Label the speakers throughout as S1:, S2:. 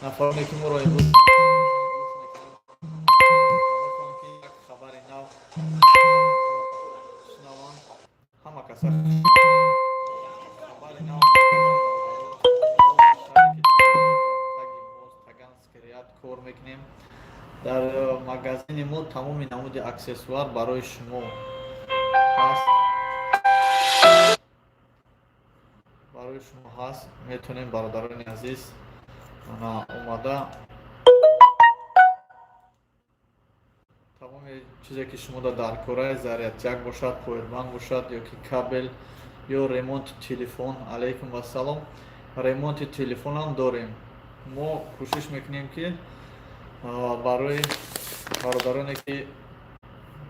S1: Нафароне, ки моро имрӯз мехоҳам, ки як хабари нав шунаванд, ҳама каса хабари нав: таги мост, Таганский ряд кор мекунем. Дар магазини мо тамоми намуди аксессуар барои шумо ҳаст, барои шумо ҳаст. Метавонем, бародарони азиз, омада тамоми чизе, ки шумо дар кораи зарядтяк бошад, повербанк бошад ё ки кабел ё ремонти телефон. Алайкум вассалом. Ремонти телефонам дорем. Мо кӯшиш мекунем, ки барои бародароне, ки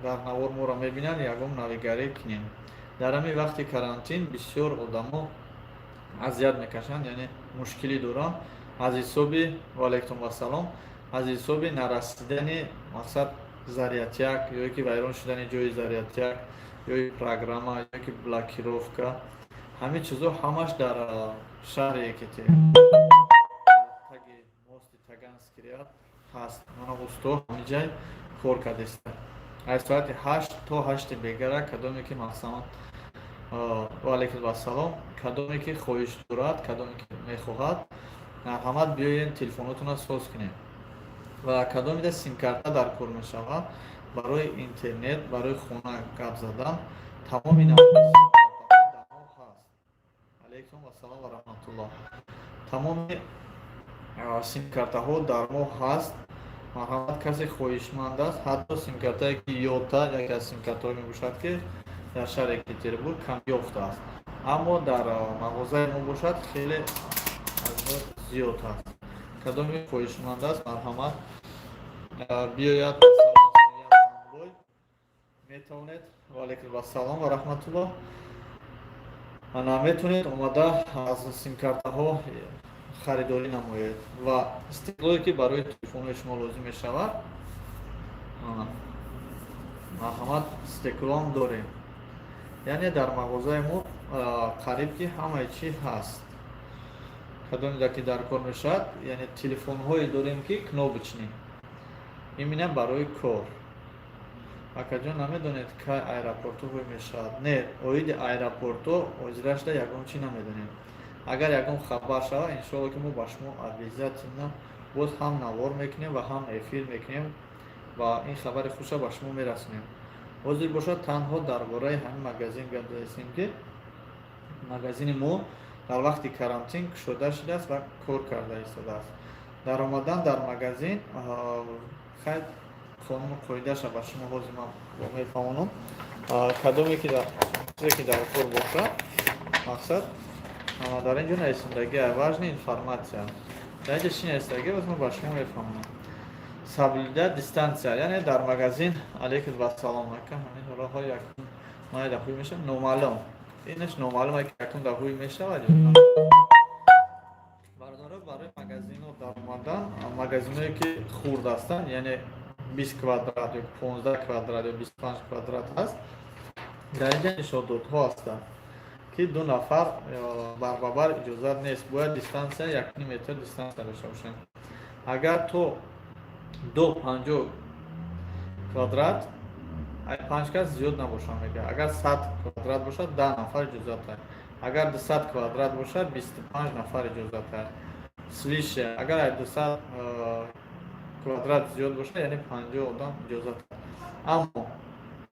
S1: дар навор моро мебинанд, ягон навигарӣ кунем. Дар ҳамин вақти карантин бисёр одамо азият мекашанд, яъне мушкилӣ доранд аз ҳисоби, ваалайкум вассалом, аз ҳисоби нарасидани, мақсад, зарядтяк ё ки вайрон шудани ҷои зарядтяк ё программа ё ки блокировка. Ҳамин чизо ҳамаш дар шаҳри Екатеринбург, таги мости Таганский ряд ҳаст. Мана, усто ҳамин ҷай кор кардеста аз соати 8 то 8 бегара. Кадоме ки, мақсад, ваалайкум вассалом, кадоме ки хоҳиш дорад, кадоме ки мехоҳад, марҳамат, биёен, телефонотонро соз кунем. Ва кадомида симкарта дар кор мешавад барои интернет, барои хона гап задан, тамоми намуди симкартаҳо дар мо ҳаст. Алайкум вассалом ва раҳматуллоҳ. Тамоми симкартаҳо дар мо ҳаст. Марҳамат, касе хоҳишманд аст, ҳатто симкартае ки Йота, яке аз симкартаҳое мебошад, ки дар шаҳри Екатеринбург камёфт аст, аммо дар мағозаи мо бошад, хеле аз зиёд ҳаст. Кадоме хоҳишманд аст, марҳамат, биёяд. Метавонед, ваалайкум вассалом ва раҳматуллоҳ, ана, метавонед омада аз симкартаҳо харидорӣ намоед ва стеклое, ки барои телефонҳои шумо лозим мешавад, марҳамат, стеклоам дорем. Яъне дар мағозаи мо қариб ки ҳамаи чӣ ҳаст, кадомеда ки дар кор мешавад. Яъне телефонҳое дорем, ки кнопочный, именно барои кор. Акаҷон, намедонед, кай аэропортҳо ҳуй мешавад? Не, оиди аэропортҳо ҳозирашда ягон чӣ намедонем. Агар ягон хабар шавад, иншоалло, ки мо ба шумо обязательно боз ҳам навор мекунем ва ҳам эфир мекунем ва ин хабари хуша ба шумо мерасонем. Ҳозир бошад, танҳо дар бораи ҳамин магазин гап задастем, ки магазини мо дар вақти карантин кушода шудааст ва кор карда истодааст. Даромадан дар магазин, хайр, қонуну қоидаша ба шумо ҳозир ман мефаҳмонам. Кадоме ки чизе ки дар кор бошад, мақсад, дар ин ҷо нависондагӣ «Важная информация». Дар инҷо чӣ нависондагӣ, боз ман ба шумо мефаҳмонам. Соблюдать дистанция, яъне дар магазин. Алейкум вассалом, ака. Ҳамин роҳҳо якум майда ҳуй мешавад, номаълум, инаш номаълум, ки якум да ҳуй мешавад. Бародаро, барои магазинҳо даромадан, магазинҳое, ки хурд ҳастанд, яъне 20 квадрат ё 15 квадрат ё 25 квадрат ҳаст, дар инҷа нишондодҳо ҳастанд, ки ду нафар барбабар иҷозат нест, бояд дистанция 1,5 метр дистанция дошта бошем. Агар то до 50 квадрат панҷ кас зиёд набошанд, мега. Агар 100 квадрат бошад, 10 нафар иҷозат аст. Агар 200 квадрат бошад, 25 нафар иҷозат аст. Свыше, агар ай 200 квадрат зиёд бошад, яъне 50 одам иҷозат аст, аммо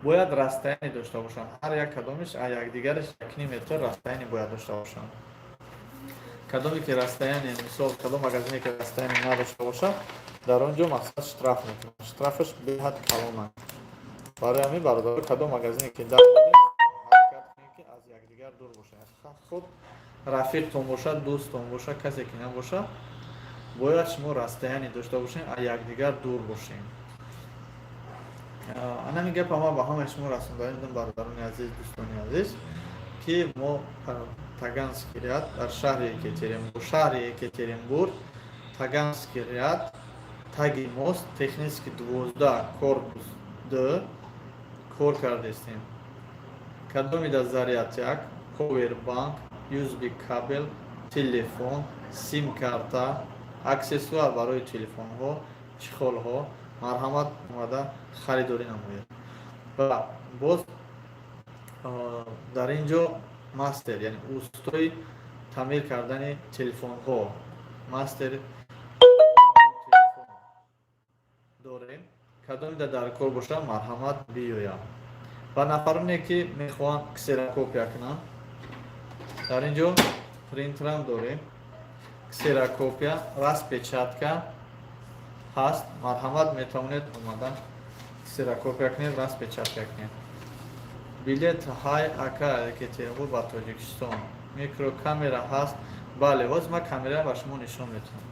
S1: бояд расстояние дошта бошанд, ҳар як кадомиш а якдигараш 1,5 метр расстояние бояд дошта бошанд. Кадоме ки расстояние, мисол, кадом магазине ки расстояние надошта бошад, дар он ҷо, мақсад, штраф мекунад. Штрафаш беҳад калон аст. Барои ҳамин, бародаро, кадом магазине ки дар, ҳаракат кунед, ки аз якдигар дур бошад. Худ рафиқтон бошад, дӯстон бошад, касе ки набошад, бояд шумо расстояние дошта бошед, аз якдигар дур бошем. Анами гапа ман ба ҳамаи шумо расонда будам, бародарони азиз, дӯстони азиз, ки мо Таганский ряд, дар шаҳри Екатеринбург, шаҳри Екатеринбург, Таганский ряд, таги мост, Технический 12, корпус д кор кардестем. Кадомида зарядтяк, повербанк, USB кабел, телефон, сим-карта. Аксессуар барои телефонҳо, чехолҳо, марҳамат, омада харидорӣ намоед. Ва боз дар ин ҷо мастер, яъне устои таъмир кардани телефонҳо, мастер дорем. Кадомида дар кор бошад, марҳамат, биёям. Ва нафароне, ки мехоҳанд ксерокопия кунанд, дар ин ҷо принтерам дорем, ксерокопия, распечатка ҳаст. Марҳамат, метавонед омада ксерокопия кунед, распечатка кунед. Билет ҳай, ака, Екатеринбург ба Тоҷикистон? Микрокамера ҳаст? Бале, ҳозир ман камера ба шумо нишон метавонам.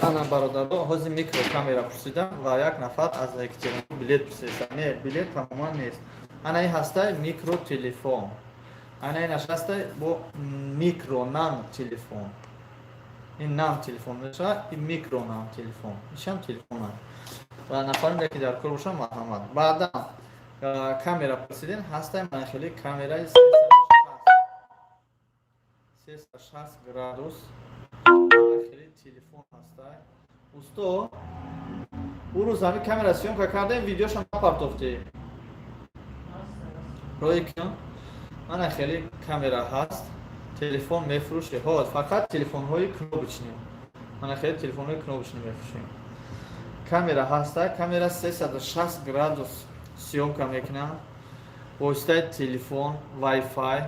S1: Ана, бародаро, ҳозир микрокамера пурсидам ва як нафар аз Екатеринбург билет пурсида. Не, билет тамоман нест. Ана ин ҳастай микротелефон, ана ин ҳастай бо микро нан телефон. Ин нан телефон мешавад, ин микро нан телефон, ишам телефон аст. Ва нафаре, ки дар кор бошад, марҳамат. Баъдан камера пурсидем, ҳастай мана хеле камераи 360 градус, хеле телефон ҳастай. Усто, ӯ рӯз ҳамин камера съёмка кардем, видеошам напартофтем, рои кун. Мана хеле камера ҳаст. Телефон мефурӯшед? Ҳо, фақат телефонҳои кнопочный. Мана хеле телефонҳои кнопочный мефурӯшем. Камера ҳаста, камера 360 градус съёмка мекунад воситаи телефон, вайфай.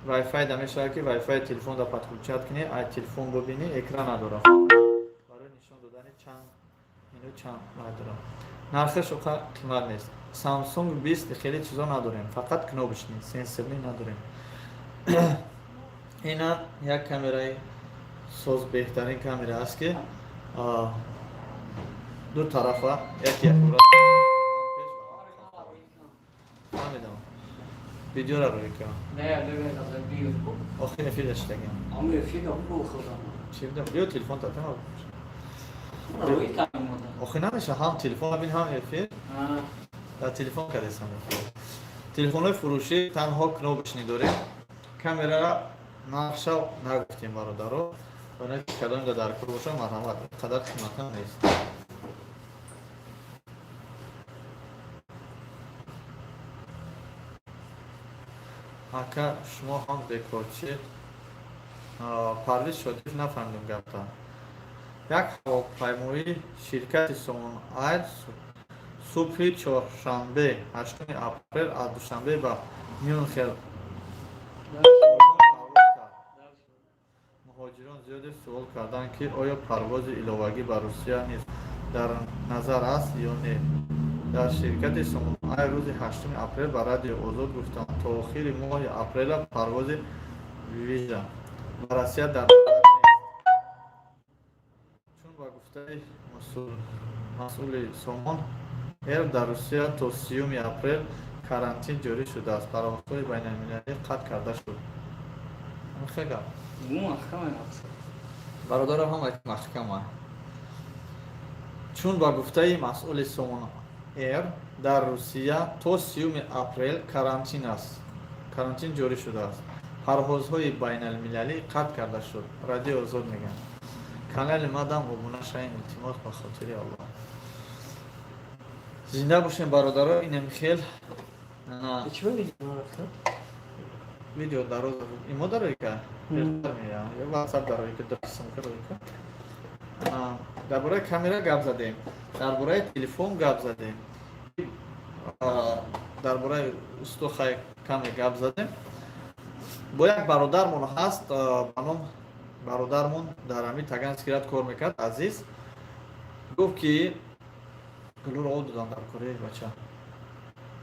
S1: Вайфай да мешавад, ки вайфай телефон да подключать кунӣ, ай телефон бубинӣ. Экран надорад, барои нишон додани чанд минут, чанд надорад. Нархаш оқа қимат нест. Samsung 20 хеле чизо надорем, фақат кнопочный, сенсорный надорем. Ина як камераи соз, беҳтарин камера аст, ки ду тарафа, яке фаҳмидам. Видеора рӯй кун. Охир эфир даштагим. Чӣ бидам? Биё, телефон татема. Охир намеша, ҳам телефон бин, ҳам эфир. Дар телефон кардесам. Телефонҳои фурӯшӣ танҳо кнопочный дорем. Камерара нархша нагуфтем, бародаро. Барои кадомида дар кор боша, марҳамат, қадар қиматам нест. Ака, шумо ҳам бекорчӣ? Парвиз Шодиев, нафаҳмидем гапта. Як ҳавопаймои ширкати Сомон Айр субҳи чоршанбе, 8 апрел, аз Душанбе ба Мюнхен парвоз кард. Муҳоҷирон зиёде суол карданд, ки оё парвози иловагӣ ба Русия низ дар назар аст ё не. Дар ширкати Сомон Айр рӯзи 8 апрел ба Радиои Озод гуфтанд, то охири моҳи апреля парвози вижа ба Россия дар назар нест, чун ба гуфтаи масъули Сомон Эйр, дар Русия то 30 апрел карантин ҷорӣ шудааст, парвозҳои байналмилалӣ қатъ карда шуд. Гап, бародаро, ҳама маҳкама. Чун ба гуфтаи масъули Сомон Эйр, дар Русия то 30 апрел карантин аст, карантин ҷорӣ шудааст, парвозҳои байналмилалӣ қатъ карда шуд. Радиои Озод мегӯянд. Канали мадам обуна шавем, илтимос, ба хотири Аллоҳ. Зинда бошем, бародаро. Инем хел видео дароз имо дароика ё ватсап дароика, ссылка роика. Дар бораи камера гап задем, дар бораи телефон гап задем, дар бораи усто хай каме гап задем. Бо як бародармон ҳаст, ба ном бародармон дар ҳамин Таганский ряд кор мекард, Азиз. Гуфт, ки гулуро об додам дар кори бача.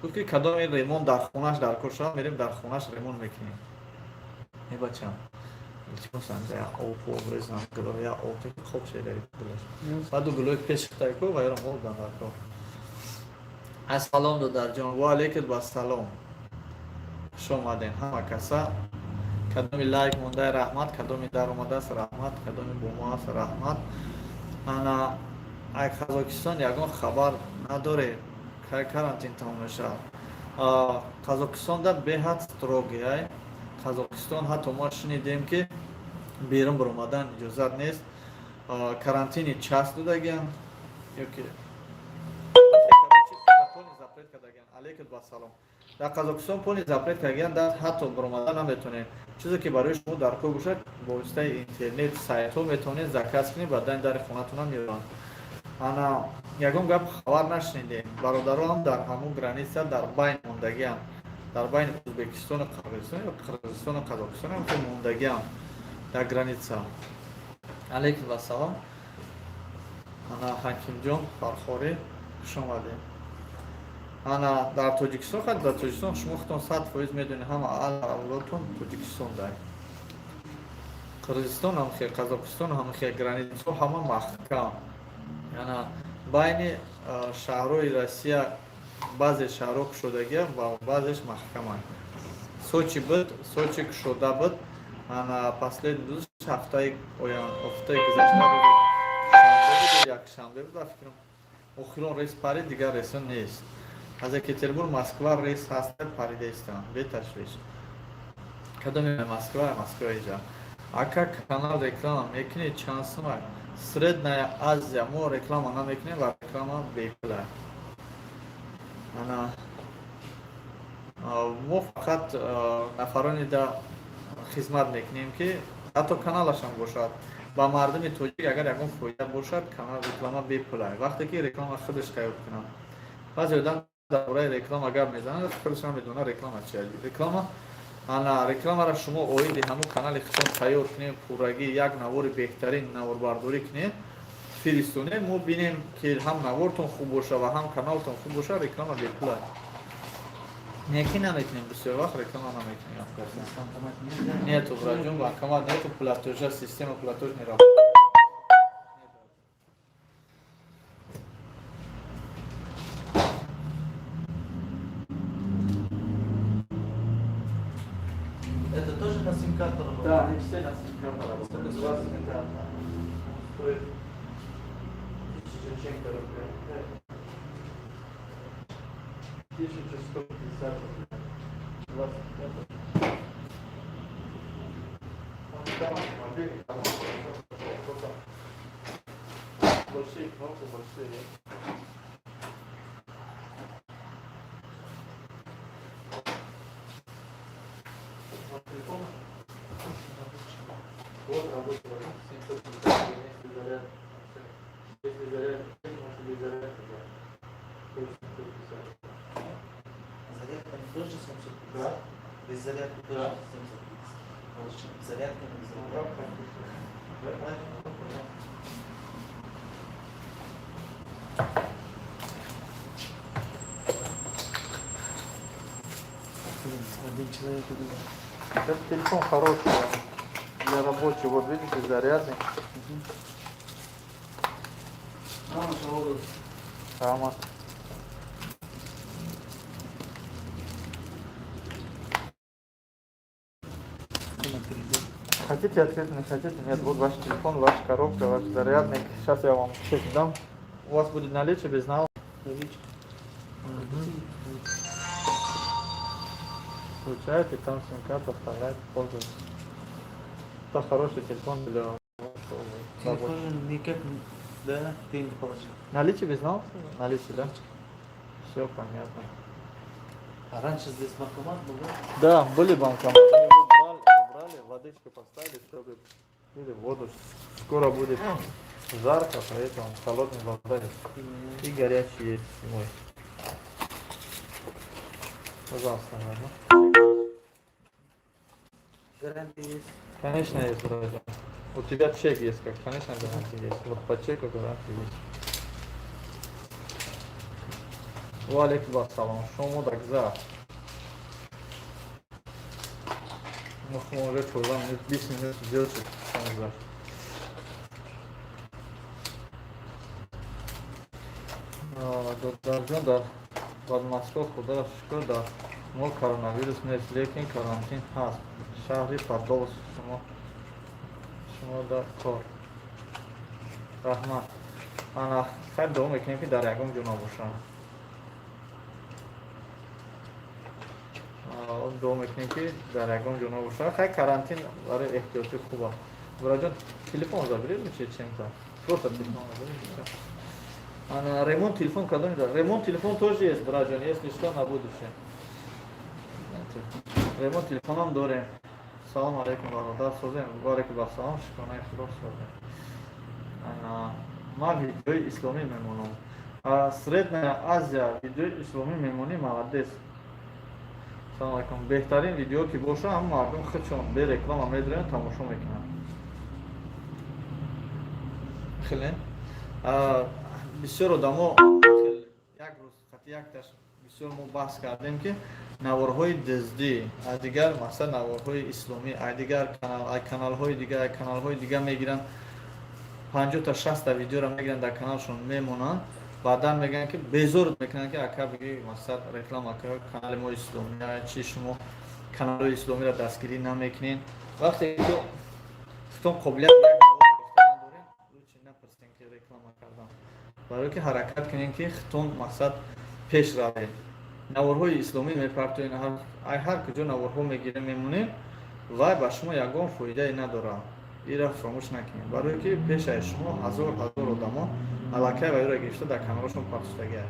S1: Гуфт, ки кадоми ремонт дар хонаш дар кор шавад, мерем дар хонаш ремонт мекунем. Е, бачам, илтимос, об об резам гуло, я об хоб шедаи гулаш. Баъду гулои пеш хитай ку ва ярам об дам дар кор. Ассалом, додарҷон. Ва алейкум ассалом, хуш омадем ҳама каса. Кадоми лайк мондаи, раҳмат, кадоми дар омадааст, раҳмат, кадоми бо мо аст, раҳмат. Ана. Ай Қазокистон ягон хабар надорем, кай карантин тамом мешавад? Қазоқистонда беҳад строгий ай Қазоқистон. Ҳатто мо шунидем, ки берун баромадан иҷозат нест, карантини час додагиан ёки запрет кардагиан. Алейкум вассалом. Дар Қазоқистон полный запрет кардагиан, дар ҳатто баромадан наметонед. Чизе ки барои шумо дар кор бошад, бо воситаи интернет, сайтҳо метавонед заказ кунед, баъдан дари хонатонам меоранд. Ана, ягон гап хабар нашунидем. Бародароам дар ҳамун граница, дар байн мондагиам, дар байни Ӯзбекистону Қирғизистон ё Қирғизистону Қазоқистон ҳам мондагиам дар граница. Алейкум вассалом. Ана, Ҳакимҷон Фархорӣ, хуш омадем. Ана, дар Тоҷикистон, дар Тоҷикистон шумо худтон 100% медонед, ҳама авлодтон Тоҷикистон дай. Қирғизистон ҳам хел, Қазоқистон ҳам хел, границаҳо ҳама маҳкам. Ана, байни шаҳрҳои Россия баъзе шаҳрҳо кушодагиам ва баъзеш маҳкаманд. Сочи буд, Сочи кушода буд. Ана, последний рӯз, ҳафтаи ҳафтаи гузашта, шанбе буд, якшанбе буд, ба фикрам, охирон рейс парид, дигар рейсҳо нест. Аз Екатеринбург Москва рейс ҳаст, парида истам, беташвиш. Кадоме Москва, Москва иҷа. Ака, канал реклама мекунед? Чанд сума? Средняя Азия мо реклама намекунем ва реклама бепула. Ана, мо фақат нафароне да хизмат мекунем, ки ҳатто каналашам бошад, ба мардуми тоҷик агар ягон фоида бошад, канал реклама бепула. Вақте ки реклама худаш тайёр кунам, баъзе одам дар бораи реклама гап мезанад, худаш намедонад реклама чи. Реклама, ана, рекламаро шумо оиди ҳамун канали худтон тайёр кунем, пуррагӣ як навори беҳтарин наворбардорӣ кунем, фиристонем, мо бинем, ки ҳам навортон хуб боша ва ҳам каналтон хуб боша, реклама бепула. Неки намекунем, бисёр вақт реклама намекунем. Нету, браҷон, банкомат нету, платежа, система платеж не работает.
S2: Это тоже на сим-карту работает?
S1: Да, они все на сим-карту работают. 20 карта. Стоит тысяча чем-то рублей. 1150 рублей. 25. Он там мобильный, там только большие кнопки, большие. На телефон? Вот рабочий вариант, 750 вместе заряд. Если заряд, может быть, заряд, да. Тоже 750.
S2: Зарядка не тоже 750?
S1: Да.
S2: Без зарядки тоже
S1: Да.
S2: 750. Получим. Зарядка не без
S1: Ну,
S2: зарядки.
S1: как хотите. Да?
S2: Ну, понятно. Блин, один человек убегал.
S1: Этот телефон хороший, он для рабочего. Вот видите, зарядный.
S2: А,
S1: Рама. Хотите открыть, не хотите? Нет, вот ваш телефон, ваша коробка, ваш зарядник. Сейчас я вам чек дам. У вас будет наличие, безнал.
S2: Наличие.
S1: Включаете, там сим-карту вставляете, пользуетесь. Это хороший телефон для работы.
S2: Телефон никак, да, ты не положил.
S1: Наличие, безнал? Наличие, да? Все понятно.
S2: А раньше здесь банкомат был, да?
S1: Да, были банкоматы. Мы его брали, убрали, водичку поставили, чтобы пили воду. Скоро будет жарко, поэтому холодная вода есть. И горячий есть зимой. Пожалуйста, наверное.
S2: Гарантия есть.
S1: Конечно, есть, вроде. У тебя чек есть, как, конечно, гарантия есть. Вот по чеку гарантия есть. Ва алейкум ассалом. Шумо дагзар. Ну, уже 14 минут, 20 минут сделать, сам гузашт. Додарҷон, дар Подмосковье, худоро шукр, дар мо коронавирус нест, лекин карантин ҳаст. Шаҳри Подолск. Шумо дар кор. Раҳмат. Ана, хайр, дуо мекунем, ки дар ягон ҷо набошанд. Дуо мекунем, ки дар ягон ҷо набошад. Хай, карантин барои эҳтиётӣ хуб аст. Бураҷон, телефон забери лучше, чем-то. Просто телефон забери. Ана, ремонт телефон кадом? Ремонт телефон тоже есть, браҷон, если что, на будущее. Ремонт телефонам дорем. Салом алейкум, бародар, созем? Валейкум ассалом, шукронаи Худо, созем. Ана, ман видеои исломӣ мемонам. Средняя Азия, видеои исломӣ мемонӣ, молодец. Салом алейкум. Беҳтарин видео ки боша, ҳам мардум худшон бе реклама медироянд, тамошо мекунанд. Хеле бисёр одамо, як рӯз қати якташ бисёр мо баҳс кардем, ки наворҳои дуздӣ аз дигар, масалан, наворҳои исломӣ аз дигар каналҳои дигар, каналҳои дигар мегиранд, 50-та, 60-та видеоро мегиранд, дар каналшон мемонанд, баъдан мегӯянд, ки безор мекунанд, ки ака, биги, мақсад, реклама, канали мо исломӣ, чи шумо каналҳои исломиро дастгирӣ намекунед? Вақте ки худтон қобилият надорем, лучше напурсем, ки реклама кардан, барое ки ҳаракат кунем, ки худтон, мақсад, пеш равед. Наворҳои исломӣ мепартоед, ҳар куҷо наворҳо мегирем, мемонем, вай ба шумо ягон фоидае надорад. Ира фаромӯш накунед, барое ки пешаи шумо ҳазор ҳазор одамо аллакай вайро гирифта, дар каналашон пахшдагиа.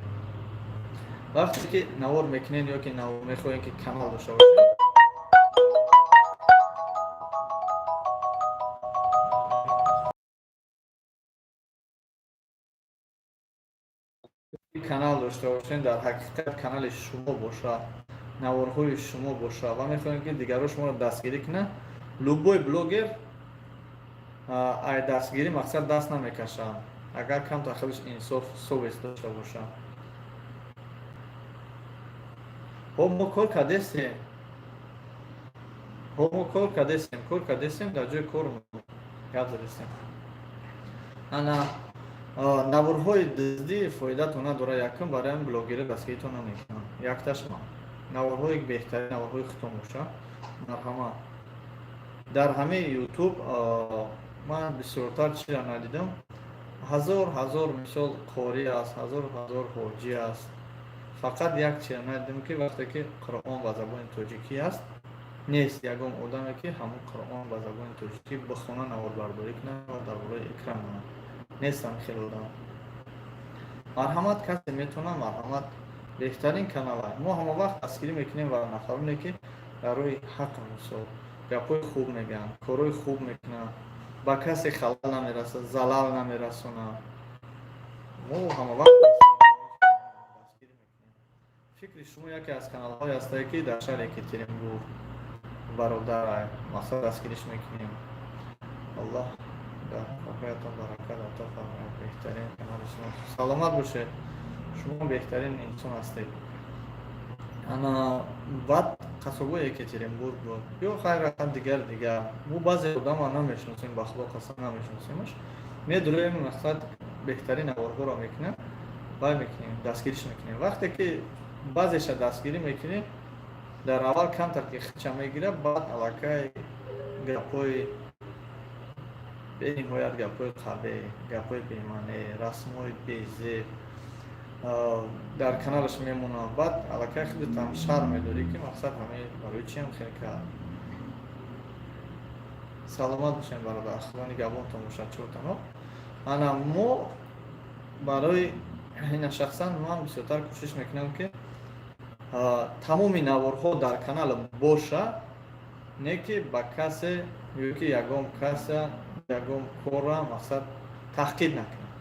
S1: Вақте ки навор мекунед ё ки мехоҳем, ки канал дошта бошед, канал дошта бошед, дар ҳақиқат канали шумо бошад, наворҳои шумо бошад ва мехоҳем, ки дигарро шуморо дастгирӣ кунанд, любой блогер ай дастгирӣ, мақсад, даст намекашад, агар камтар худаш инсоф, совесть дошта бошад. Ҳо, мо кор кардестем, ҳо, мо кор кардестем, кор кардестем, дар ҷои кор гап задестем. Ана, наворҳои дуздӣ фоидатон надорад. Якум, барои ҳамин блогерӣ дастгиритон намекунанд. Якташ ма наворҳои беҳтарин наворҳои худтон бошад, марҳамат. Дар ҳамаи Ютуб ман бисёртар чиро надидам: ҳазор ҳазор, мисол, қорӣ аст, ҳазор ҳазор ҳоҷӣ аст, фақат як чиро надидам, ки вақте ки Қуръон ба забони тоҷикӣ аст, нест ягон одаме, ки ҳамон Қуръон ба забони тоҷикӣ бихона, наворбардорӣ кунад ва дар болои экран монад. Нестам хеле одам. Марҳамат, касе метавонад, марҳамат, беҳтарин канала. Мо ҳама вақт дастгирӣ мекунем ва нафароне, ки дар роҳи ҳақ, мисол, гапҳои хуб мегӯянд, корҳои хуб мекунанд, ба касе халал намерасад, залал намерасонад. Мо ҳама вақт дастгирӣ мекунем. Фикри шумо яке аз каналҳое ҳастае, ки дар шаҳри Екатеринбург бародар, мақсад, дастгириш мекунем. Аллоҳ дар корҳоятон баракат ато фармояд. Беҳтарин канали шумо, саломат бошед, шумо беҳтарин инсон ҳастед. Ана, баъд қасобои Екатеринбург буд ё хайр, дигар дигар мо баъзе одама намешиносем, ба Худо қасам, намешиносемаш, медурем, мақсад, беҳтарин наворҳоро мекунем, вай мекунем, дастгириш мекунем. Вақте ки баъзеша дастгирӣ мекунем, дар аввал камтар ки хича мегирад, баъд аллакай гапҳои бениҳоят, гапҳои қабеҳ, гапҳои бемаъне, расмҳои безеб дар каналаш мемонад. Баъд аллакай худатам шарм медорӣ, ки мақсад, ҳамаи барои чиам хел кард. Саломат бошем, бародар, Худо нигаҳбонтон бошад. Чортано, ана, мо барои ина шахсан ман бисёртар кӯшиш мекунам, ки тамоми наворҳо дар канал боша, не ки ба касе ё ки ягон каса, ягон корра, мақсад, таҳқир накунам.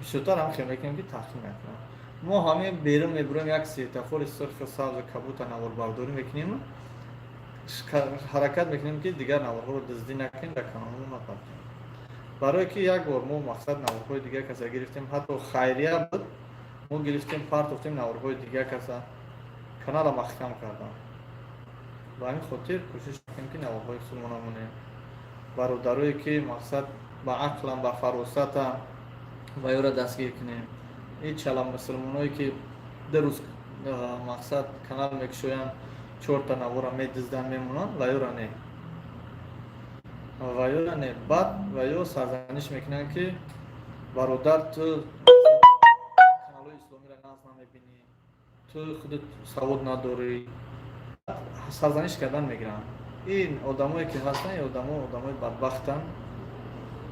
S1: Бисёртар ҳам хел мекунем, ки таҳқир накунам. Мо ҳамин берун мебурем, як светофори сурху сабзу кабута наворбардорӣ мекунем, ҳаракат мекунем, ки дигар наворҳоро дуздӣ накунем, дар каналҳо напартем, барое ки як бор мо, мақсад, наворҳои дигар каса гирифтем, ҳатто хайрия буд, мо гирифтем, партофтем наворҳои дигар каса, канала маҳкам кардам. Ба ҳамин хотир кӯшиш мекунем, ки наворҳои худмона монем. Бародарое, ки, мақсад, ба ақлам, ба фаросатам, ва ёро дастгир кунем. Ин чала мусулмоное, ки 2 рӯз, мақсад, канал мекушоянд, чорта навора медизданд, мемонанд, ва ёра не. Ва ё не, баъд ва ё сарзаниш мекунанд, ки бародар, ту каналҳои исломиро нағз намебинӣ, ту худат савод надорӣ. Сарзаниш кардан мегиранд. Ин одамое ки ҳастанд, ин одамо одамои бадбахтанд,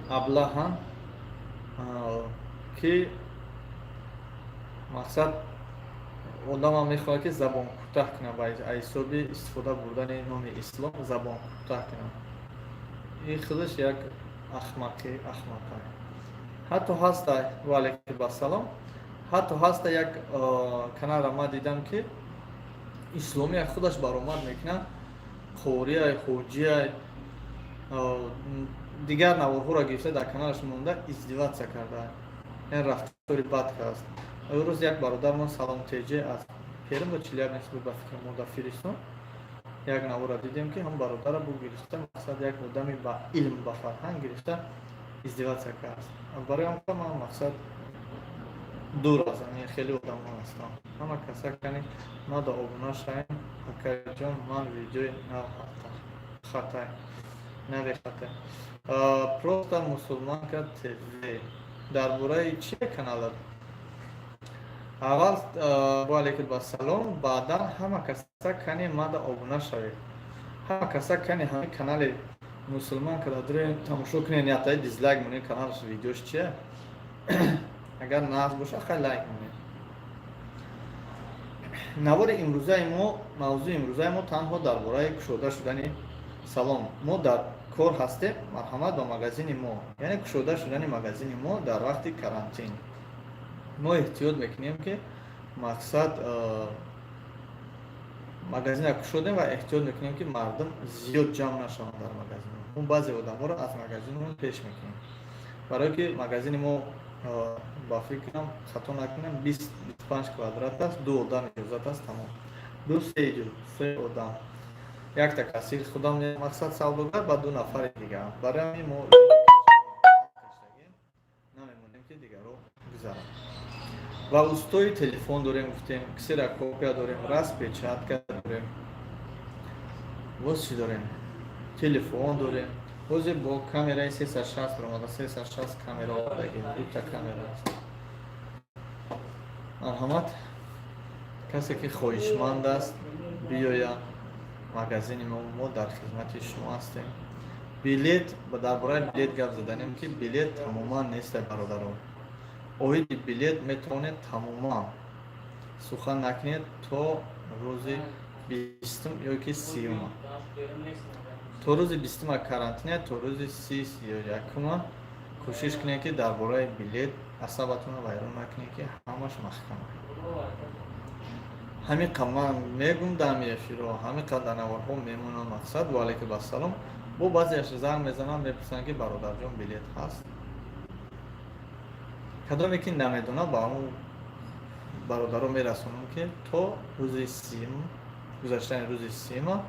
S1: аблаҳанд, ки мақсад одамам мехоҳад, ки забон кӯтаҳ кунад, ба ҳисоби истифода бурдани номи ислом забон кӯтаҳ кунад. Ин худаш як ахмақӣ, ахмақа. Ҳатто ҳаста, ваалайкум ассалом, ҳатто ҳаста як каналра ман дидам, ки исломия худаш баромад мекунад, қориай, ҳоҷиай, дигар наворҳоро гирифта, дар каналаш монда, издеваться карда, яъне рафтори бад кардааст. Рӯз як бародармон, Салом Теҷе, аз Перм ва Челябинск буд, ба фикр мода фиристон, як наворро дидем, ки ҳам бародара бу гирифта, мақсад як одами ба илм, ба фарҳанг гирифта, издеваться кард. Барои он ман мақсад дур аз ҳамин хеле одамон ҳастам. Ҳама каса кани мада обуна шавем. Акаҷон, ман видеои нав хатай нави хатай, просто Мусулманка ТВ дар бораи чи каналат? Аввал ваалайкум ассалом, баъдан ҳама каса кани мада обуна шавед. Ҳама каса кани ҳами канали Мусулманка дадуре тамошо кунед, ятаи дизлайк монед. Каналаш, видеош чия, агар нағз боша, хай, лайк монед. Навори имрӯзаи мо, мавзӯи имрӯзаи мо танҳо дар бораи кушода шудани, салом, мо дар кор ҳастем, марҳамат ба магазини мо, яъне кушода шудани магазини мо дар вақти карантин. Мо эҳтиёт мекунем, ки мақсад магазинро кушодем ва эҳтиёт мекунем, ки мардум зиёд ҷамъ нашаванд дар магазин. Мо баъзе одамҳоро аз магазинмон пеш мекунем, барое ки магазини мо, ба фикрам, хато накунем, 20-25 квадрат аст. Ду одам иҷозат аст, тамом. Ду, се одам, якта кассир, худам, мақсад савдогар ба ду нафари дигар. Барои ҳамин мо намемонем, ки дигарро гузаранд. Ва устои телефон дорем, гуфтем, ксерокопия дорем, распечатка дорем, боз чӣ дорем? Телефон дорем. Ҳозир бо камераи 360 омада, 360 камера овардагим, дута камера аст. Марҳамат, касе ки хоҳишманд аст, биёя магазини мо, мо дар хизмати шумо ҳастем. Билет, дар бораи билет гап заданем, ки билет тамоман нестай, бародарон. Оиди билет метавонед тамоман сухан накунед то рӯзи 20-ум ё ки 30-ума. То рӯзи 20-ума карантина, то рӯзи 31-ума кӯшиш кунед, ки дар бораи билет асабатонро вайрон накунед, ки ҳамаш маҳкама. Ҳамин қа ман мегум дар эфирҳо, ҳамин қа дар наворҳо мемонам. Мақсад, ваалайкум ассалом, бо баъзеаш занг мезанам, мепурсанд, ки бародарҷон, билет ҳаст? Кадоме ки намедонад, ба ҳамон бародаро мерасонам, ки то рӯзи 30-ум, гузаштани рӯзи 30-ума,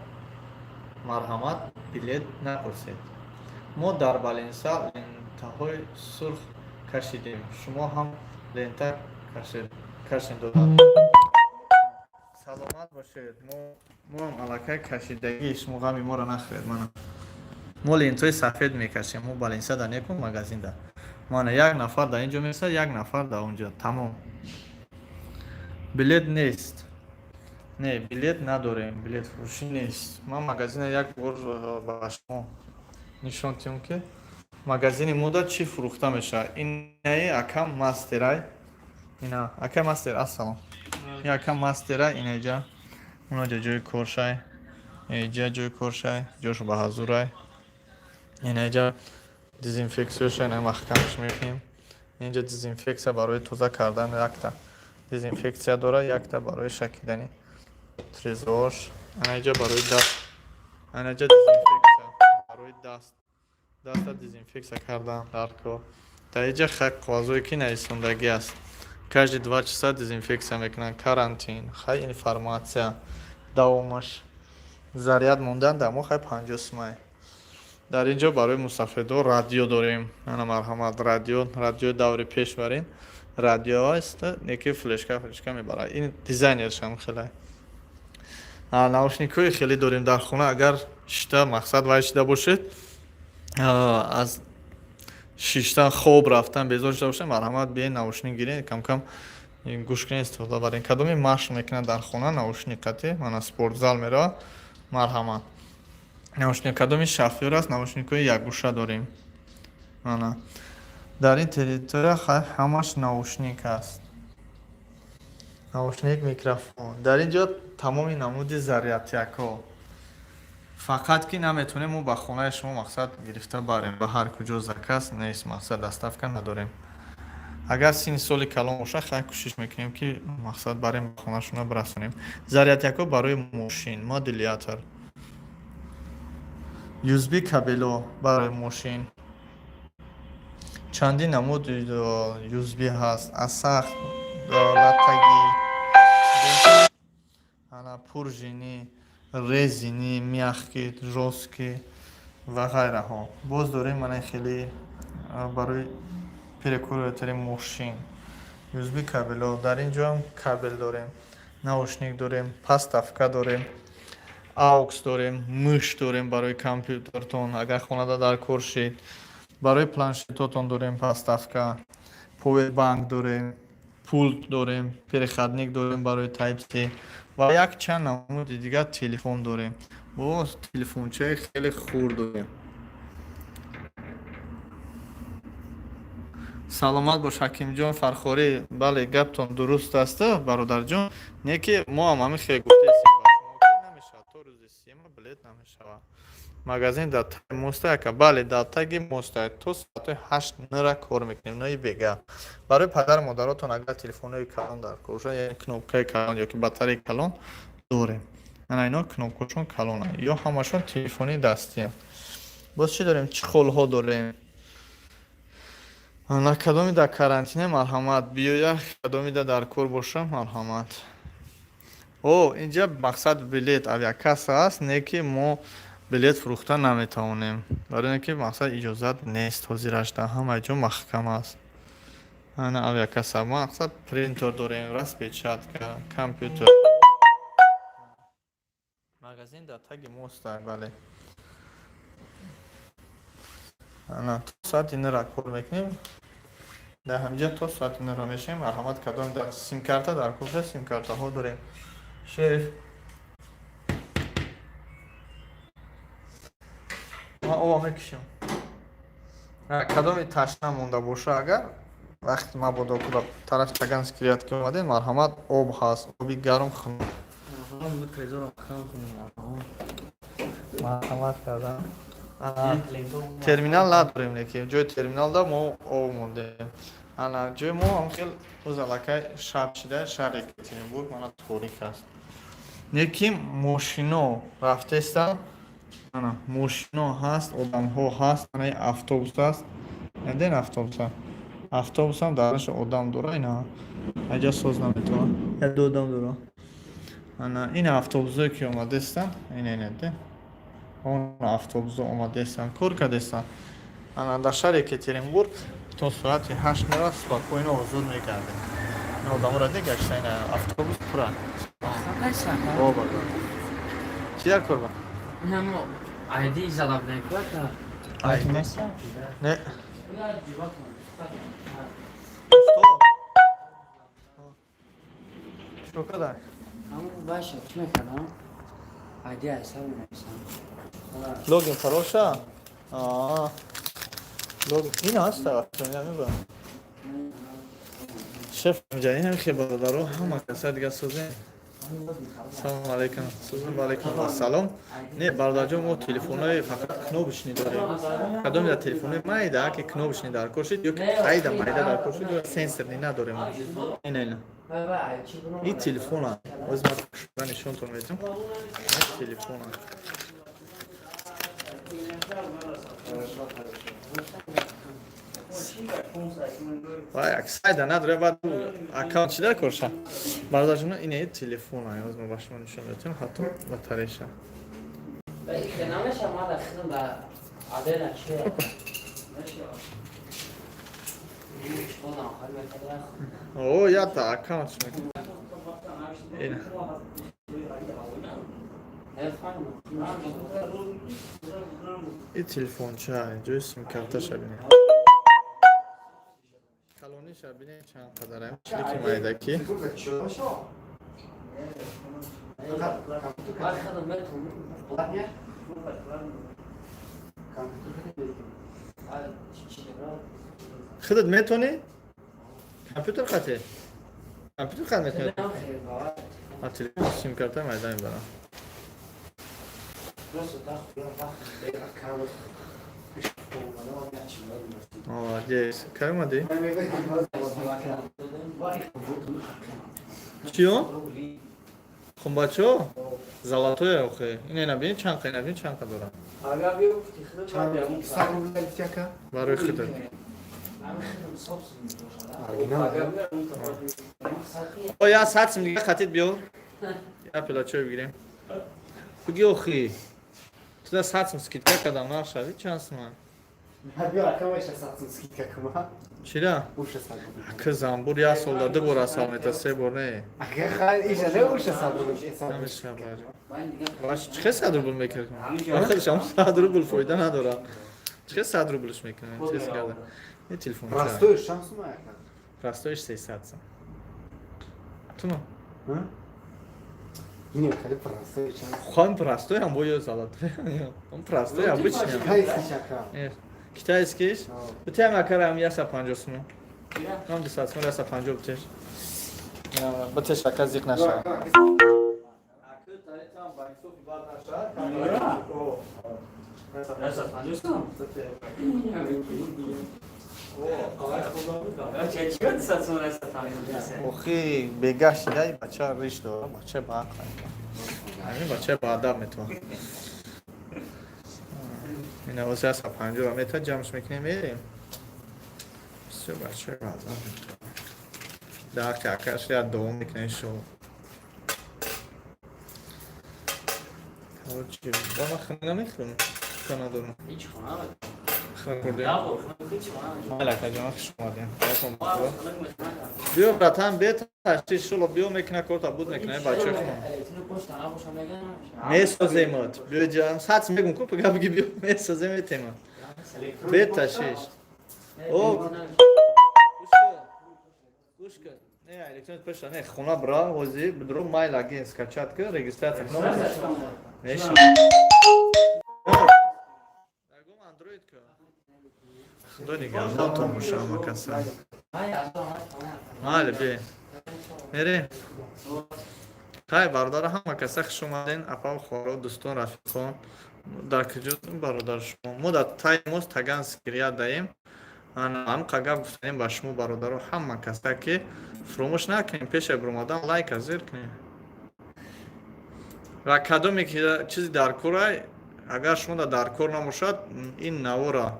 S1: марҳамат, билет напурсед. Мо дар Балинса лентаҳои сурх кашидем, шумо ҳам лента кашед додад. Саломат бошед. Моам аллакай кашидагӣ, шумо ғами моро нахӯред. Мана, мо лентаҳои сафед мекашем. Мо Балинса да некун, магазинда. Мана, як нафар дар ин ҷо месад, як нафар дар он ҷо, тамом. Билет нест, не, билет надорем, билетфурӯшӣ нест. Ман магазина як бор ба шумо нишон диҳам, ки магазини мода чӣ фурӯхта мешавад. Инаи акам мастерай, ина акай мастер, ассалом. Ин акам мастера, инаҷа, унаҷа ҷои коршай, иҷа ҷои коршай, ҷош ба ҳазурай. Инаҷа дезинфексияша, ина маҳкамаш мекунем. Инҷа дезинфексия барои тоза кардан, якта дезинфексия дора, якта барои шакидани трезорш, анаҷа барои даст, анаҷа дезинфексия барои даст, даста дезинфексия кардан дар кор. Дар иҷа хай қоғазое ки нависондагӣ аст, каждые 2 часа дезинфексия мекунанд, карантин, хай, информатсия давомаш, заряд мондан дар мо хай 50 сумай. Дар ин ҷо барои мусафирдор радио дорем. Ана, марҳамат, радио, радиои даври пеш барин радио аст, неки флешка мебарад. Ин дизайнершам хеле. Наушникҳои хеле дорем. Дар хона агар шита, мақсад вай шида бошед. Аз шиштан, хоб рафтан безор шуда бошед, марҳамат, биед, наушник гиред, камкам гӯш кунед, истифода баред. Кадоме машқ мекунад дар хона наушник қатӣ, мана, спортзал меравад, марҳамат, наушник. Кадоми шофёр аст, наушникҳои якгӯша дорем. Мана, дар ин территория ҳамаш наушник аст, наушник, микрофон. Дар ин ҷо тамоми намуди зарядникҳо. Фақат ки наметавонем мо ба хонаи шумо, мақсад, гирифта барем ба ҳар куҷо, заказ нест, мақсад, доставка надорем. Агар синни соли калон бошад, хай, кӯшиш мекунем, ки, мақсад, барем, ба хонашона бирасонем. Зарядникҳо барои мошин, модулятор, USB кабело барои мошин, чандин намуд USB ҳаст, аз сахт, латтагӣ, ана, пружинӣ, резинӣ, мягкий, жёсткий ва ғайраҳо. Боз дорем, мана, хеле барои перекуриватели мошин USB кабело. Дар ин ҷоам кабел дорем, наушник дорем, подставка дорем, AUX дорем, мышь дорем барои компютертон, агар хонада дар кор шид, барои планшетотон дорем подставка, повербанк дорем, пульт дорем, переходник дорем барои Type-C ва якчанд намуди дигар. Телефон дорем, боз телефончаи хеле хурд дорем. Саломат бош, Ҳакимҷон Фархорӣ. Бале, гаптон дуруст аст, бародарҷон, не ки мо ҳам ҳамин хел гуфтаистем ба шумо, ки намешавад, то рӯзи сиюма билет намешавад. Магазин дар таги моста, яка? Бале, дар таги моста. То соатҳои 8 нра кор мекунем, нои бега. Барои падару модаротон агар телефонҳои калон дар кор бошад, яъне кнопкаи калон ёки батареи калон дорем. Ана, ино кнопкашон калонанд ё ҳамашон телефони дастианд. Боз чӣ дорем? Чехолҳо дорем. На, кадоми дар карантине, марҳамат, биёя, кадомида дар кор боша, марҳамат. О, инҷа, мақсад, билет, авиакасса аст, не ки мо билет фурӯхта наметавонем, барои ин ки, мақсад, иҷозат нест ҳозираш, дар ҳама ҷо маҳкам аст. Ана авиакасса, мақсад, принтер дорем, распечатка, компютер. Магазин дар таги моста, бале. Ана, то соати 9-ра кор мекунем, дар ҳаминҷа то соати 9-ра мешавем. Марҳамат, кадом дар симкарта дар кор, симкартаҳо дорем. Шеф, ман ова мекушам. Кадоми ташна монда боша, агар вақти мабодо ба тарафи Таганский ряд ки омадем, марҳамат, об ҳаст, оби гарм, хунук. Марҳамат кардам. Терминал надорем, леки ҷои терминалда мо об мондем. Ана, ҷои мо ҳам хел боз аллакай шаб шида, шаҳри Екатеринбург, мана, торик аст, неки мошино рафтестанд. Ана, мошино ҳаст, одамҳо ҳаст. Ана, автобус аст, ден автобуса, автобусам дараш одам дора. Ина аҷа соз наметавон, як ду одам дора. Ана, ин автобусое ки омадестанд, ина, ина, де он автобусо омадестанд, кор кардестанд. Ана, дар шаҳри Екатеринбург то соати 8 мера спокойно озод мегардем. Ин одаморо де гашта, ина автобус пура. О, бародар, чи дар кор ба?
S3: Айди зада будем куата.
S1: Не. Усто? Чико кадай?
S3: Баша, чӣ мекардам? Айди айсар менависам.
S1: Логин, паролша? Логин. Ин аст, мебарам. Шеф, ин хе бародаро, ҳама каса дига созем. Салом алейкум. Созем, ва алейкум ассалом. Не, бародарҷон, мо телефонҳои фақат кнопочный дорем. Кадоме дар телефонҳои майда ки кнопочный дар кор шид ё ки айда майда дар кор шид, ё сенсорный надорем. Ина, ина. Ин телефона. Оз ман кушода нишонтон медиҳам. Ин телефона. Ва як сайда надоре, баъд аккаунт чи дар корша? Бародарҷон, ин телефона. Оз ма ба шумо нишон медиҳам, ҳатто батареяша.
S3: Намеша, ма да хидм да адена чи?
S1: О, ята аккаунт мекунам. Ина. И телефонча, инҷои симкарташа бинед. Калониша бинед, чанд қадар чилики майдаки.
S3: Ман худам метавонам.
S1: Худат метавонӣ? Компютер қате? Компютер қат метавонӣ? А телефон симкарта майда мебарам.
S2: Просто так,
S1: Молодец. Кай омадӣ? Чиё? Хумбачо? Золотое охе. Ина бин, чанд қа, ина бин, чанд қа дорам. Барои худат.
S2: Оригинал.
S1: О, я 100 сум дига хатид биё. Я пила чой бигирем. Буги охи. Туда 100 сум скидка кардам, нарх шави чанд суман? Чира? Ака, замбур як сол да ду бор асал мета, се бор не. Намешавад. Чӣ хел 100 рубл мекардам? Хелшам 100 рубл фоида надорам. Чӣ хел 100 рублш мекунам? Чиз карда. Не, телефон.
S2: Простой шанс ма.
S1: Простой ш 300 сум. Тума.
S2: Не, хали простой шанс.
S1: Хон простой ам бо ё золотой. Он простой обычный.
S2: Китайский шака.
S1: Китайский? Битем акара ам 150 сум. Нам 200 сум, 150 битеш. Битеш, ака, зиқ наша. Ака, там ба инсофи бад наша.
S3: 150 сум?
S1: Охи, бега шидай, бача риш дора, бача ба ақл. Ҳамин бача ба адаб метавон. Ина ози 150 мета ҷамъш мекунем, мерем. Бисёр бача ба адаб метавон. Дар ҳаққи акаш як дуо мекунем шо. Короче, ба ман хона намехӯрам. Ка надорам.
S3: Ҳеҷ хона.
S1: Хӯрдем. Майла, акаҷон, хуш омадем. Биё, братан, бе ташвиш, шуло биё, мекуна корта буд, мекуна бачаи хона. Месоземот. Биё ҷам, 100 мегум ку, пага биги, биё, месозем, метема. Бе ташвиш. О, гӯш кун. Не, электроник паша, не, хона бра, ҳози бидро майл агент скачать ка, регистрация кун. Меша. Дагом Android ка. Худо нигаҳдонтон боша, ҳама каса. Майли, бе. Мерем. Хай, бародаро, ҳама каса хуш омаден, апау, хоҳаро, дӯстон, рафиқон. Дар куҷо, бародар, шумо? Мо дар таи мост Таганский ряд даем. Ана ҳам гап гуфтанем ба шумо, бародаро, ҳама каса, ки фуромӯш накунем, пеша биромадан лайка зер кунем. Ва кадоме ки чизи дар корай, агар шумо дар кор набошад, ин навора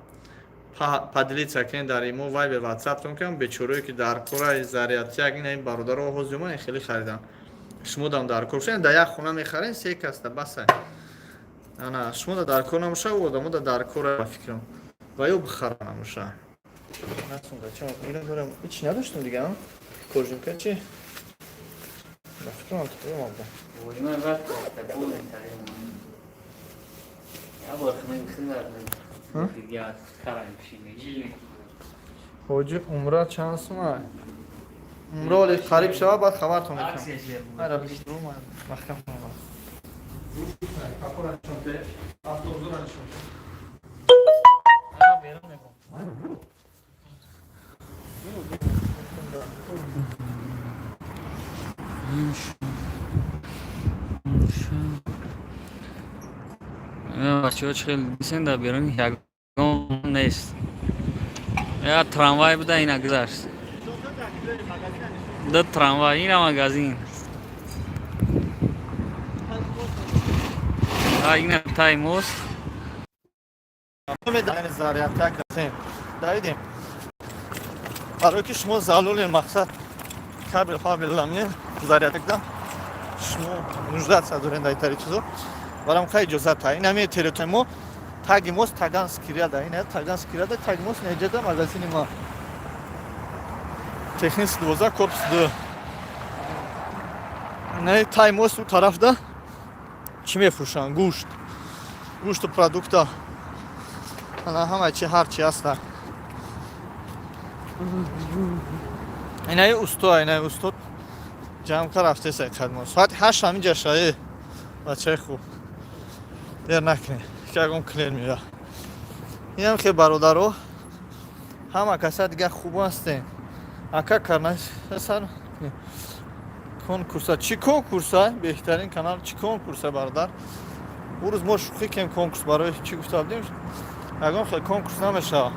S1: поделиться кунед дар имо, Вайбер, Ватсаптон кунам. Бечорое ки дар корай зарядтяг, ина ин бародаро ҳозир омад, хеле харидам. Шумо дам дар кор шуд, дар як хона мехарем, се каста басай. Ана шумо дар кор набоша, одамо дар кор, ба фикрам, ва ё бихара набоша. Ина дорам, ҳеч надоштам дига, кожинка чи? Ба фикрам, омада.
S3: Ман вақт Я бор хна.
S1: Ҳоҷи, умра чанд сума? Умра оли қариб шава, баъд хабартон мекунам. Маҳкам. Автобусро нишон.
S3: Бачаҳо, чӣ хел дисен, дар берун ягон нест. Я трамвай буда, ина гузашт. Ду трамвай, ина магазин. Ина тай мост.
S1: Зарядка давидем. Барои ки шумо залули мақсад кабел фабелам зарядкда шумо нуждаться дорен дар тари чизо, барам хай иҷозат. Ин ҳамин территория мо, таги мост Таганский ряда, ин Таганский ряда, таги мост, неҷада магазини ма, Технический 12, корпус 2. Не, тай мост у тарафда. Чӣ мефурӯшанд? Гӯшт, гӯшту продукта, ана ҳама чи, ҳар чи ҳаста. Инаи усто, инаи усто ҷамъ ка рафтеса. Қадмо соати 8 ҳаминҷа шае. Бачаи хуб, дер накунед, ки ягон клиент меояд. Инам хе, бародаро, ҳама каса дигар хуб ҳастем. Ака, карнасар конкурса, чӣ конкурса? Беҳтарин канал, чӣ конкурса, бародар? Ӯ рӯз мо шӯхӣ кем, конкурс барои чӣ гуфта будем? Ягон хел конкурс намешавад.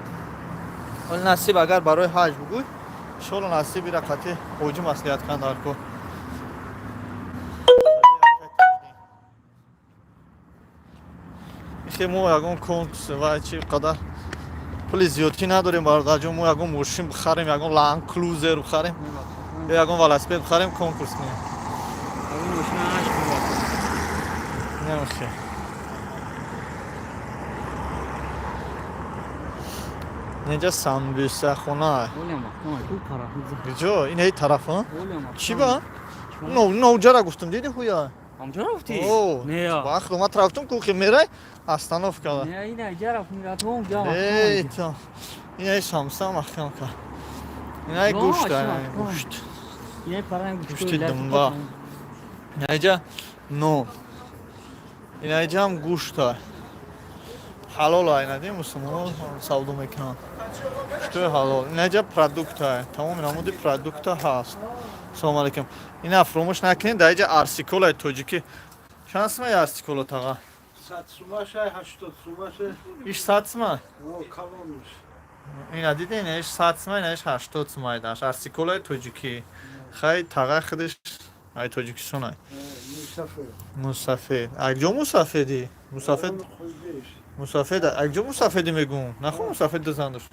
S1: Вале насиб, агар барои ҳаҷ бугӯй, иншолло, насиб. Ира қати ҳоҷӣ маслиҳат кан дар кор. Ихе мо ягон конкурс ва чи қадар пули зиёдтӣ надорем, бародарҷон. Мо ягон мошин бихарем, ягон Ланд Крузер бихарем ё ягон велосипед бихарем, конкурс кунем.
S3: Ягон мошина ҳашт мебахшад.
S1: Намехе инҷа самбусахона.
S3: Олям маҳкам, ку тараф.
S1: Куҷо? Инаи тараф, а?
S3: Олям маҳкам.
S1: Чӣ ба? Ноуҷара гуфтум, диди ҳуя?
S3: Ҳамҷо рафтӣ?
S1: О,
S3: Не я.
S1: вақт омад, рафтум, кухи мерай, остановка.
S3: Не, ина иҷа рафт, миратом ҷа
S1: Эй,
S3: маҳкам.
S1: то инаи самса маҳкам ка. Инаи
S3: Во,
S1: гӯшт,
S3: чӣ
S1: инаи
S3: маҳкам?
S1: гӯшт.
S3: Инаи паранг.
S1: Гӯшти думба. Инаиҷа нон. Инаиҷа ҳам гӯшта. Ҳалол айнади мусулмонҳо савдо мекунанд. Гӯштои ҳалол. Инаиҷа продукта, тамоми намуди продукта ҳаст. Салому алейкум. Ина фуромӯш накунед, дар иҷа арсиколаи тоҷикӣ. Чанд сумаи арсикола, таға?
S4: 100 сумаша, 80 сумаша,
S1: Иш 100 сума?
S4: О, калонуш.
S1: Ина дидин, иш 100 сума, ина иш 80 сума даш. Арсиколаи тоҷикӣ. Хай, таға худаш ай Тоҷикистон ай.
S4: Мусафир.
S1: Мусафед. Акҷо мусафедӣ? Мусафед,
S4: Хуйдеш.
S1: мусафед, акҷо мусафедӣ мегӯм. Нахо мусафед ду зан дошт.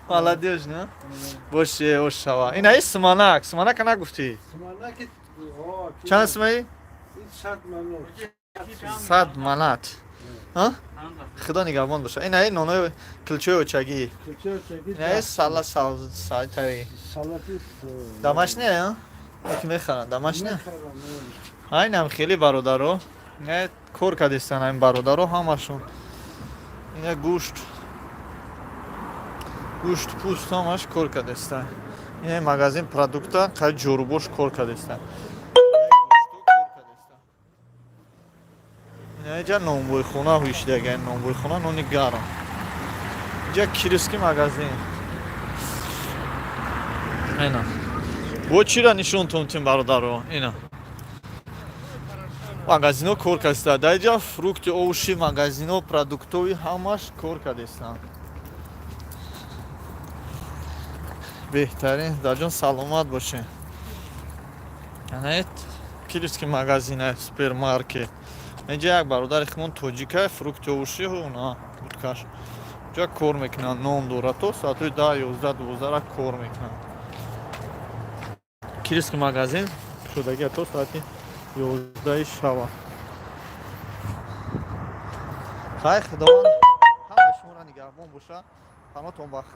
S1: Молодежь, не? Боше, ошава. Ина ис суманак, суманака нагуфтӣ.
S4: Суманаки, о,
S1: Чанд сумаи?
S4: 100 манот.
S1: 100 манат. Ҳа? Худо нигаҳбон боша. Ина нонои килчои очагӣ.
S4: Куча чаки.
S1: Ина сала салтари.
S4: Салати.
S1: Домашний, а? Ки мехаранд, домашний? Айнам хеле, бародаро. Не кор кардистан айн бародаро ҳамашон. Ина гӯшт. Гӯшт, пӯст, ҳамаш кор кардистан. Ина магазин продукта, қай ҷорубош кор кардистан. Ина иҷа нонбойхона ҳуишидага, нонбойхона, нони гарм. Иҷа кирский магазин. Ина. Бо чира нишонтон тим, бародаро? Ина. Магазино кор кардиста. Дар иҷа фрукти, овощи, магазино, продуктови ҳамаш кор кардистанд. Беҳтарин, дарҷон, саломат бошед. Ана кировский магазин, супермаркет. Инҷа як бародари химон тоҷика, фрукти, овощи, на будкаш. Ҷа кор мекунанд, нон дорад, то соатҳои 10, 11, 12 кор мекунанд. Кировский магазин шудагия то соати 11 шава. Хай, Худованд ҳамаи шуморо нигаҳбон боша. Паноҳтон ба Худо.